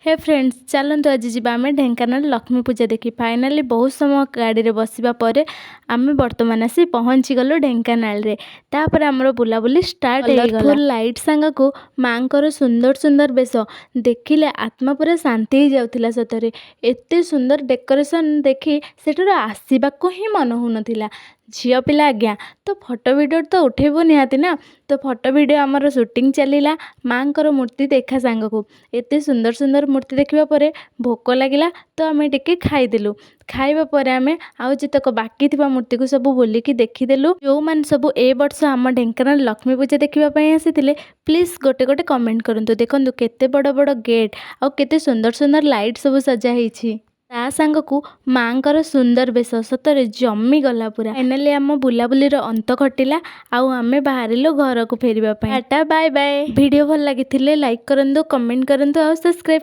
ହେ friends, ଚାଲନ୍ତୁ ଆଜି ଯିବା ଆମେ ଢେଙ୍କାନାଳ ଲକ୍ଷ୍ମୀ ପୂଜା ଦେଖି। ଫାଇନାଲି ବହୁତ ସମୟ ଗାଡ଼ିରେ ବସିବା ପରେ ଆମେ ବର୍ତ୍ତମାନ ଆସି ପହଞ୍ଚିଗଲୁ ଢେଙ୍କାନାଳରେ। ତାପରେ ଆମର ବୁଲାବୁଲି ଷ୍ଟାର୍ଟ ହେଇଗଲା। ଲାଇଟ୍ ସାଙ୍ଗକୁ ମାଆଙ୍କର ସୁନ୍ଦର ସୁନ୍ଦର ବେଶ ଦେଖିଲେ ଆତ୍ମା ପୁରା ଶାନ୍ତି ହେଇଯାଉଥିଲା। ସତରେ ଏତେ ସୁନ୍ଦର ଡେକୋରେସନ୍ ଦେଖି ସେଠାରୁ ଆସିବାକୁ ହିଁ ମନ ହେଉନଥିଲା। ଝିଅ ପିଲା ଆଜ୍ଞା, ତ ଫଟୋ ଭିଡ଼ିଓ ତ ଉଠେଇବୁ ନିହାତି ନା। ତ ଫଟୋ ଭିଡ଼ିଓ ଆମର ସୁଟିଂ ଚାଲିଲା ମାଆଙ୍କର ମୂର୍ତ୍ତି ଦେଖା ସାଙ୍ଗକୁ। ଏତେ ସୁନ୍ଦର ସୁନ୍ଦର ମୂର୍ତ୍ତି ଦେଖିବା ପରେ ଭୋକ ଲାଗିଲା, ତ ଆମେ ଟିକେ ଖାଇଦେଲୁ। ଖାଇବା ପରେ ଆମେ ଆଉ ଯେତକ ବାକି ଥିବା ମୂର୍ତ୍ତିକୁ ସବୁ ବୁଲିକି ଦେଖିଦେଲୁ। ଯେଉଁମାନେ ସବୁ ଏ ବର୍ଷ ଆମ ଢେଙ୍କାନାଳ ଲକ୍ଷ୍ମୀ ପୂଜା ଦେଖିବା ପାଇଁ ଆସିଥିଲେ, ପ୍ଲିଜ୍ ଗୋଟେ ଗୋଟେ କମେଣ୍ଟ କରନ୍ତୁ। ଦେଖନ୍ତୁ କେତେ ବଡ଼ ବଡ଼ ଗେଟ୍ ଆଉ କେତେ ସୁନ୍ଦର ସୁନ୍ଦର ଲାଇଟ୍ ସବୁ ସଜା ହେଇଛି। ତା ସାଙ୍ଗକୁ ମାଆଙ୍କର ସୁନ୍ଦର ବେଶ ସତରେ ଜମିଗଲା ପୁରା। ଫାଇନାଲି ଆମ ବୁଲାବୁଲିର ଅନ୍ତ ଘଟିଲା ଆଉ ଆମେ ବାହାରିଲୁ ଘରକୁ ଫେରିବା ପାଇଁ। Tata, bye bye. ଭିଡ଼ିଓ ଭଲ ଲାଗିଥିଲେ ଲାଇକ୍ କରନ୍ତୁ, କମେଣ୍ଟ କରନ୍ତୁ ଆଉ ସବସ୍କ୍ରାଇବ୍